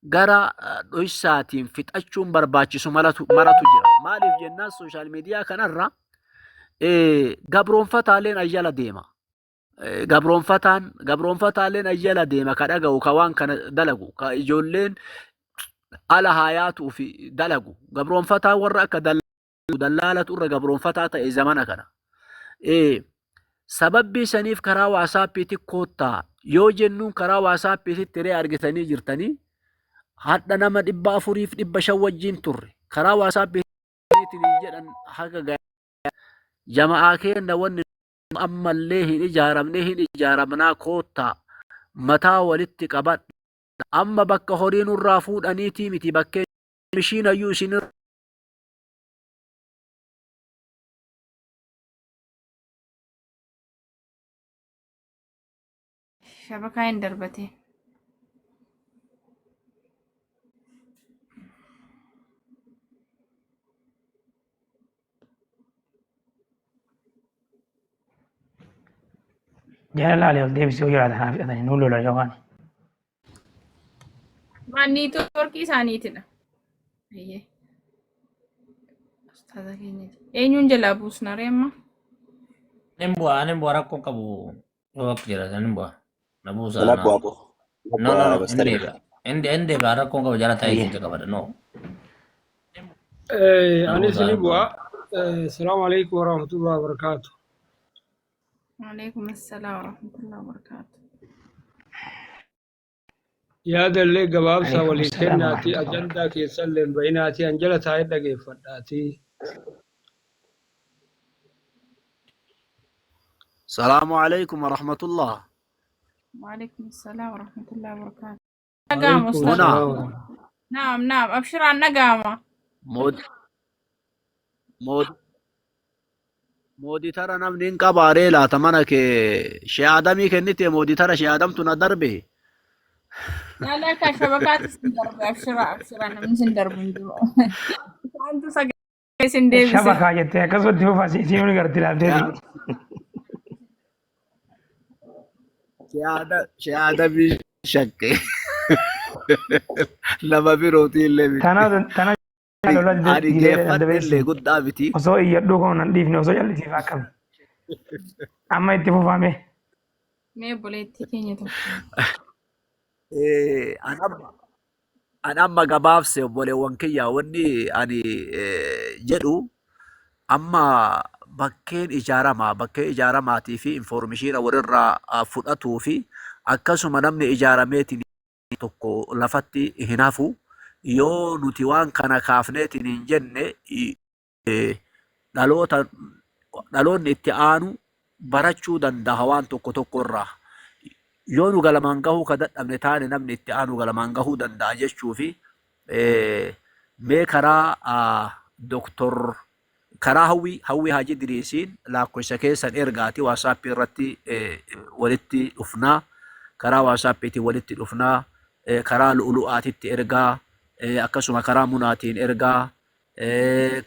gara dhoysaatiin fixachuun barbaachisu maratu jira. Maaliif jennaan sooshaal miidiyaa kanarra gabroonfataaleen ayyala deema. Gabroonfataan gabroonfataaleen ayyala deema ka dhaga'u ka waan kana dalagu ka ijoolleen ala haa yaatuu fi dalagu gabroonfataa warra akka dallaalatu irra gabroonfataa ta'e zamana kana. Sababbii saniif karaa waasaappiitti koottaa yoo jennuun karaa waasaappiitti ree argitanii jirtanii hadha nama 400f 500 wajjin turre karaa waasaappiitiin jedhan haga jama'aa keenna wanni ammallee hin ijaaramne hin ijaaramnaa koottaa mataa walitti qabadha amma bakka horii nurraa fuudhaniitii miti bakkee mishiinayyuu isin Shabakaa hin darbate. Jala laali ol deebisee yoo jiraatan haa fixatanii nuu lola yookaan. Maan niitoorkii isaaniitidha. Ayyee. Ustaaza keenya. Eenyuun jalaa buusna ree amma? Anin bu'a, anin bu'a rakkoo qabu yoo akka jiraatan anin bu'a. Na buusaa Ana na. bu'aa koo. No, no, Bu'aa no, hin bastari. deebi'a. Hin deebi'a rakkoo qabu jala taa'ee Ayyee. isin qabadha. No. Na Anis buusaa ni anin bu'a. bu'a. Salaamu alaikum warahmatullahi wabarakatuh. Waalaikum assalaam warahmatullahi wabarakatuh. Yaada illee gabaabsaa Alaikum walii salaam kennaati warahmatullahi ajandaa wabarakatuh. keessallee hin bahinaati an jala taa'ee dhageeffadhaati. Salaamu alaikum warahmatullah. Waalaikum assalaam warahmatullahi wabarakatuh. Dhaga'ama Waalaikum ustaaz. Muna salaam warahmatullahi. Naam naam abshiraan dhaga'ama. mod mod mooditara namni hin qabaaree laata mana kee shee adamii kennite mooditara shee adamtu na darbe. Laalaa kan shabakaatti sin darbe abshiraa abshiraa namni sin darbu hin jiru. Isaantu sagalee sin deebise. Shabakaa jettee akkasumatti fufaa isiin ni garti ilaalteeti. Shee adamii shakke. Nama birootii illee miti. Tana tana lola Ani didee geeffadhe illee dabeessi. guddaa miti. Osoo iyyadhuu kun nan dhiifne osoo callisiif akkami. Amma itti fufame. Mee obboleettii keenya tokko. An amma an amma gabaabse obboleewwan kiyya wanni ani jedhu amma bakkeen ijaaramaa bakkee ijaaramaatii fi informishiina walirraa fudhatuu fi akkasuma namni ijaarameetiin tokko lafatti hin hafu yoo nuti waan kana kaafneetiin hin jenne dhaloota dhaloonni itti aanu barachuu danda'a waan tokko tokko irraa. Yoo nu galamaan gahuu ka dadhabne taane namni itti aanu galamaan gahuu danda'a jechuu fi mee karaa Doktor karaa hawwii hawwii Haaji Diriisiin laakkoysa keessan ergaati WhatsApp irratti walitti dhufnaa karaa WhatsAppiitiin walitti dhufnaa karaa lu'ulu'aatitti ergaa akkasuma karaa munaatiin ergaa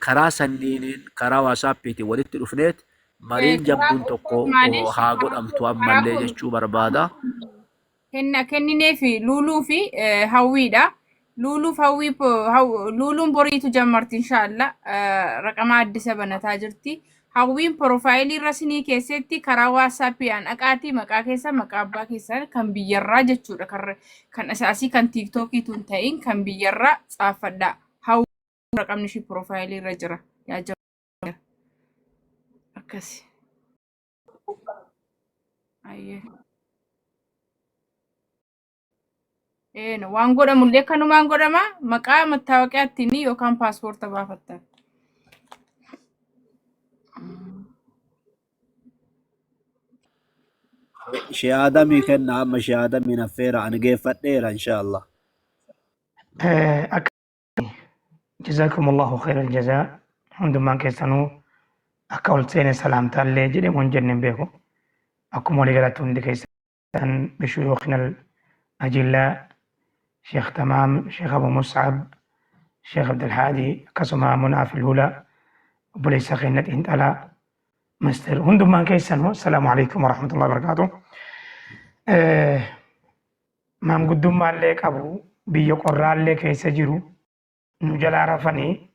karaa sanniiniin karaa WhatsAppiitiin walitti dhufneet mariin Karaa jabduun tokko ustaaz maalish haa karaa godhamtu karaa ammallee kun jechuu barbaada. kenna kennineefi luuluu fi hawwiidha. Luuluuf hawwii luuluun boriitu jammarti inshaalla raqamaa addisa banataa jirti. Hawwiin profaayilii irra sinii keessetti karaa waatsaappii an dhaqaatii maqaa keessan maqaa abbaa keessan kan biyyarraa jechuudha kan kan asaasii kan tiiktookii tun ta'in kan biyyarraa xaaffadhaa. Hawwiin raqamni ishii profaayilii irra jira. Yaa jira. Akkasi. Ayyee. Een waan godhamullee kanumaan godhama maqaa mattaawoqiyaattiin yookaan paaspoorta baafattan. Shee Adamii kenna amma Shee Adamiin affeera ani geeffadheera inshaallah. Akka jazakumullahu khairal jazaa hundumaan keessanuu akka ol seene salaamtaallee jedhe waan jenne hin beeku. Akkuma walii galatti hundi keessan bishuyuukhina ajillaa Sheekh Tamaam, Sheekh Abu Mus'ab, Sheekh Abdulhaadi akkasuma Munaa Filhulaa obboleessa keenya xiinxalaa Master hundumaan keessanuu assalaamu alaikum warahmatullahi wabarakaatuh. Maanguddummaallee qabu biyya qorraallee keessa jiru nu jalaa rafanii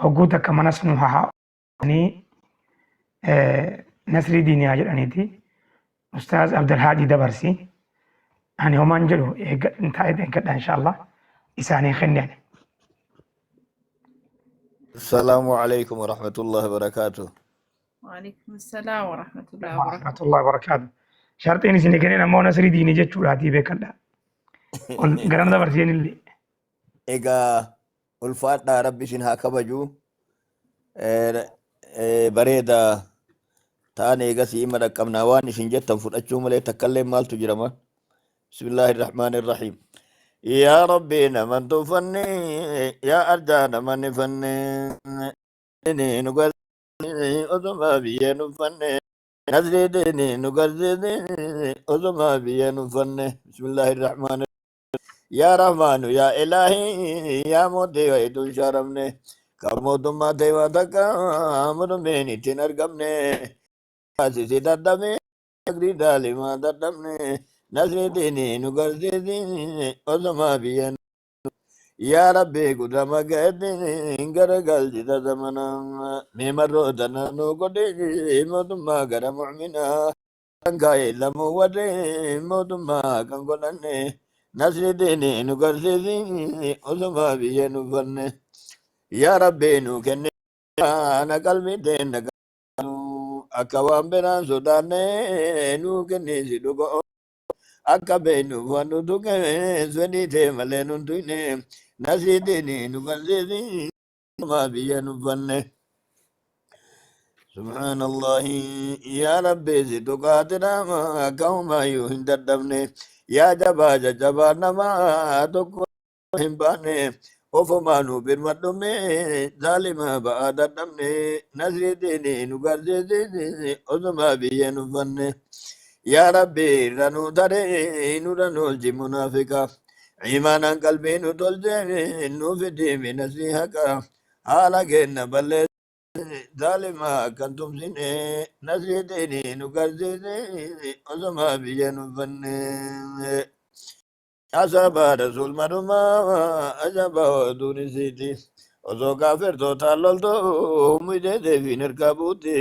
hogguu takka manas nu hahaa'anii Nasrii Diiniyaa jedhaniiti. Ustaaz Abdulhaadii dabarsi. Ani homaan jedhu taa'ee eeggadha inshallah isaanii kenne ani. Assalaamu alaikum warahmatullahi wabarakaatuh. Waalaikum salaam wa rahmatullahi wa barakatuh. Warahmatullahi wabarakaatu. Sharxiin isin kennin ammoo Nasrii Diinii jechuudhaatii beekadha. Ol garana dabarseen illee. Egaa ulfaadhaa rabbi isin haa kabaju. Bareeda ta'an eegasii ima dhaqqabnaa waan isin jettan fudhachuu malee takkallee maaltu jirama. Bismillaahi rahmaani rahiim. Yaa Rabbi naman tuffanne yaa arjaa naman ifanne nu garsiisi osuma biyyee nuffanne nasrii diini nu garsiisi osuma biyyee nuffanne. Bismillaahi rahmaani yaa Rahmaanu yaa Ilaahi yaa mootii wayituu hin shaaramne kan mootummaa ta'e waan takka mormiin ittiin argamne asisi dadhabe agrii daalimaa dadhabne nasrii diinii nu garsiisi osuma biyya yaa Rabbi gudama ga'etti garagalchita zamana mee marroota nu godhi mootummaa gara mu'minaa kan kaa'e lamuu warri mootummaa kan godhanne nasri diini nu garsiisi osuma biyya nu fanne yaa rabbi nu kenne na qalbii teenna akka waan biraan sodaanne nu kennisi dhuga akka beeknu waan nu tuqe fedhii tee malee nun tuyne nasri diini nu garsiisi osuma biyya nu fanne. Subhaanallahi yaa Rabbi si tuqaatira akka homaayyuu hin dadhabne yaa jabaa jajjabaa namaa tokko hin baane ofumaa nu birmadhume zaalima ba'aa dadhabne nasrii diini nu garsiisi osuma biyya nu fanne yaa Rabbi irra nu tare nurra nu olchi munaafiqa imaanaan qalbii nu tolche nu fidii nasrii haqa haala kenna ballee zaalima kan tumsine nasrii diini nu garsiisi osuma biyya nu fanne asaba rasuul maruma ajaba oduun isiiti osoo kaafirtootaan loltu humni fi harkaa buuti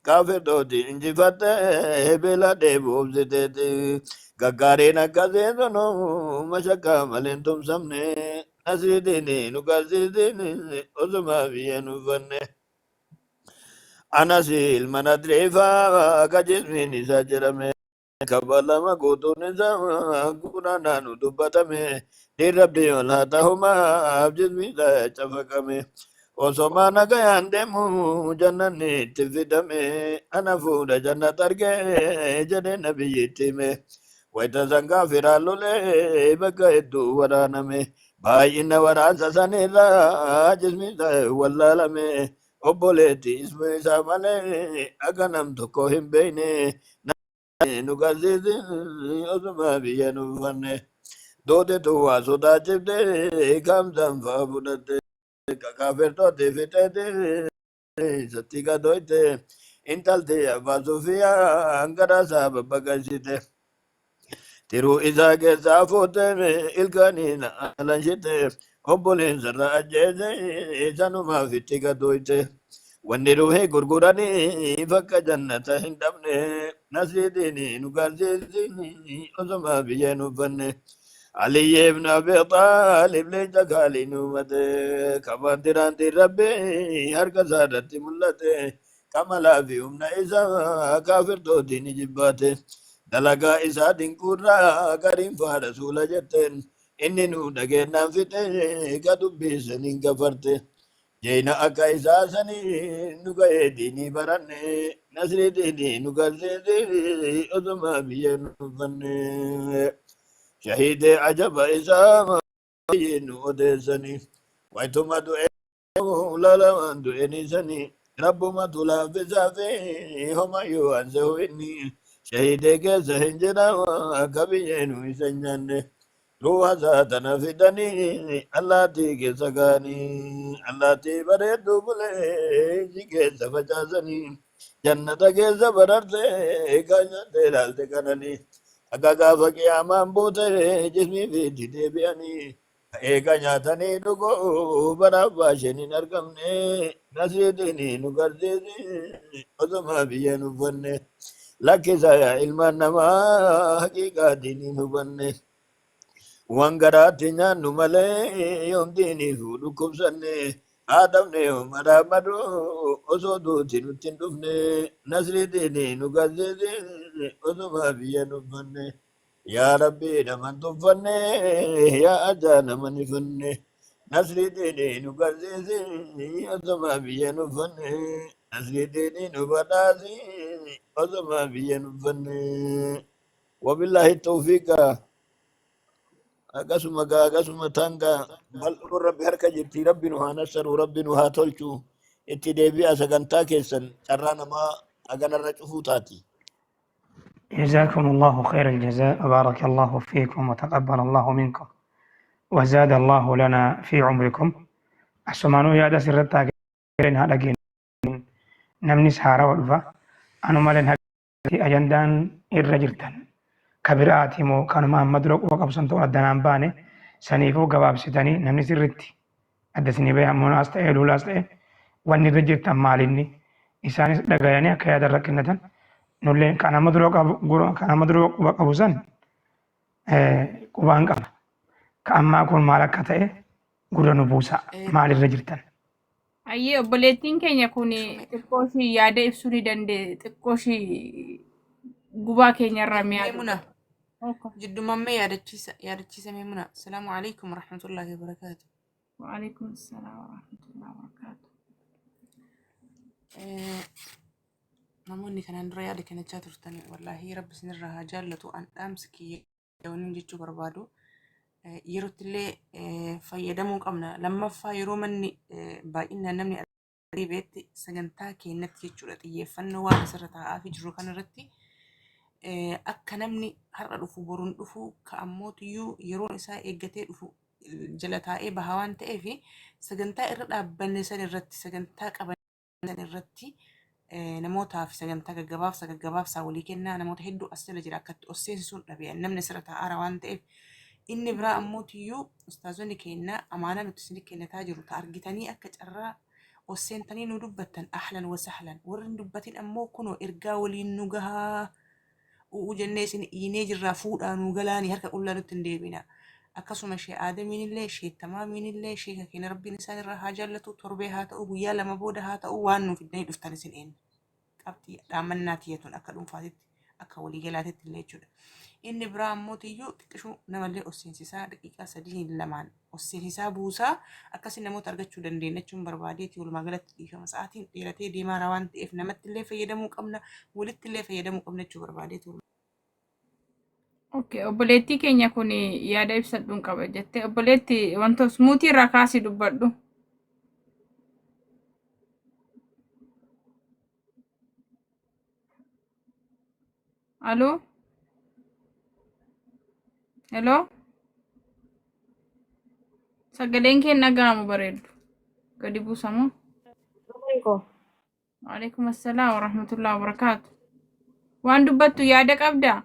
kaafirtooti injifatte beela dheebuu obsiteeti gaggaariin akkasii sunu mashakkaa malee hin tumsamne nasrii diini nu garsiisi osuma biyya nu fanne. Anas ilma nadriifaa ka jismiin isaa jedhame kabalama guutuun isaa quraanaan nu dubbatame dhiin rabbi ol haa tahumaaf jismi isaa cafaqame osoma nagayaan deemu jannanni itti fidame ana fuudha jannat arge jedhe nabiyyitti hime wayta san kaafiraan lolee bakka hedduu waraaname baay'ina waraansa sanirraa jismi isaa wallaalame obboleetti ismi isaa malee akka nam tokko hin beekne nu garsiisi osuma biyya nu fanne dootetu waa sodaachifte kamsaan fa'aa fudhatte kaafirtooti fixeeti satti gadoyte intalti abbaa Sufiyaan gara isaa babbaqaysite tiruu isaa keessaa fuute ilkaaniin alanshite obboleessa irra ajjeese sanumaaf itti gadoyte wanni ruhee gurguranii bakka jannata hin dhabne nasrii diinii nu garsiisi osuma biyya nu fanne Aliyyi ibn Abi Xaalib leenca gaalii nu mate kabaantiraantiin rabbi harka isaa irratti mul'ate kamalaa fi humna isaa kaafirtootiin jibbaate dalagaa isaa dinquurraa gariin faa rasuula jetteen inni nu dhageenyaan fixe ka dubbiisaniin kafarte jeena akka isaa sanii nu ga'ee diinii baranne nasrii diinii nu garsiisi osuma biyya nu fanne shahiidee ajaba isaa Nu odeessanii waytuma du'e lalamaan du'enisanii rabbumatu laaffisaa fi homayyuu ansehu inni shahidee keessa hin jira akka biyyeenu isa hin nyaanne ruuha isaa tana fidanii allaattii keessa kaanii allaattii bareedduu bulee si keessa facaasanii jannata keessa bararte kan nyaatte ilaalte kananii akka gaafa qiyaamaan buute jismii fi itti deebi'anii eega nyaatanii dhuguu bara abbaa isheen hin argamne nasiitiin nu garsiisi osuma biyya hin uffanne lakkisa yaa ilmaan namaa haqiiqaatiin hin hubanne waan garaatti nyaannu malee yoom diiniif dhukkubsanne haadhamne yoom maraamadu osoo duuti nutti hin dhufne nasriitiin nu garsiisi osuma biyya hin uffanne yaa rabbi naman tuffanne yaa ajaa naman ifanne nasriitiin nu garsiisi osuma biyya hin uffanne nasriitiin nu badhaasi osuma biyya hin uffanne wabillahi tawfiiqa. Akkasuma gaa akkasuma tanga bal'oo rabbi harka jirti, rabbi nu haa nassaru, rabbi nu haa tolchu. Itti deebi'a sagantaa keessan, carraa namaa haganarra cufuu taati. جزاكم الله خير الجزاء وبارك الله فيكم وتقبل الله منكم وزاد الله لنا في عمركم. Asumaanuu yaada sirratti haa haa dhageenyu. Namnis haarawaa dhufa. Anuma malee ajandaan irra jirtan ka biraati moo kanuma amma dura quba qabsan ta'uu addanaan baane, saniifuu gabaabsitanii namni sirritti adda isinii bahe, ammonaas ta'e luulaas ta'e, wanni irra jirtan maalinni isaanis dhagayanii akka yaada irra kennatan, nullee kan amma dura qabu kan amma dura quba qabu san qubaan qaba. Ka ammaa kun maal akka ta'e gurra nu buusa, maalirra jirtan. Ayyee, obboleettiin keenya kun xiqqoo ishii yaada ibsuu ni dandee, xiqqoo ishii gubaa keenyarraa mi'aa. Meemuna jiddumammee yaadachiisa yaadachiisa Meemuna. Salaamu alaikum warahmatullaahi wabarakaatu. وعليكم السلام ورحمة الله وبركاته. Namoonni kanaan dura yaada kennachaa turtan, wallaahi rabbi isinirraa haa jaallatu. An dhaamsi kiyya wanni jechuu barbaadu, yerootti illee fayyadamuu qabna. Lammaffaa, yeroo manni baay'inaan namni beetti sagantaa keenyatti jechuudha, xiyyeeffannoo waan asirra taa'aa fi jiru kanarratti akka namni har'a dhufu boruun dhufu ka ammootiyyuu yeroon isaa eeggatee dhufu jala taa'ee bahaa waan ta'eef, sagantaa irra dhaabbanne san irratti, sagantaa qaban san irratti, namootaaf sagantaa gaggabaabsa gaggabaabsaa walii kennaa. Namoota hedduu as jala jira, akkatti ol seensisuun dhabe, namni asirra taa'aara waan ta'eef. Inni biraa ammootiyyuu ustaazonni keenya amaanaa nuti isin kennataa jiru ta argitanii akka carraa ol seentanii nu dubbattan, ahlan wa sahlan. Warri hin dubbatin ammoo kunoo ergaa waliin nu gahaa u'uu jennee isin iinee jirraa, fuudhaa nu galaanii, harka qullaa nutti hin deebina. Akkasuma shee Aadamiin illee, shee Tamaamiin illee, sheeka keenya rabbiin isaan irraa haa jaallatu, torbee haa ta'u, guyyaa 2 booda haa ta'u, waan nuuf fiddanii dhuftan isin eenna. Qabxii dhaammannaa tiyyatuun akka dhuunfaatitti akka waliigalaatitti illee jechuudha. Inni biraa ammoo tiyyuu xiqqishuu namallee ol seensisaa, daqiiqaa 3 2n ol seensisaa buusaa, akkasii namoota argachuu dandeenya jechuun barbaadeeti. Walumaa galatti dhiifama, sa'aatiin dheeratee deemaara waan ta'eef namatti illee fayyadamuu qabna, walitti illee fayyadamuu qabna jechuu barbaadeeti. Okay, obboleettii keenya kun yaada ibsadhuun qaba jettee, obboleetti wantoota mute irraa kaasii dubbadhu. Aloo? Hello? Sagaleen kee hin dhaga'amu bareeddu. Gadi buusamoo? Alaikum. وعليكم السلام ورحمة الله وبركاته. Waan dubbattu yaada qabdaa?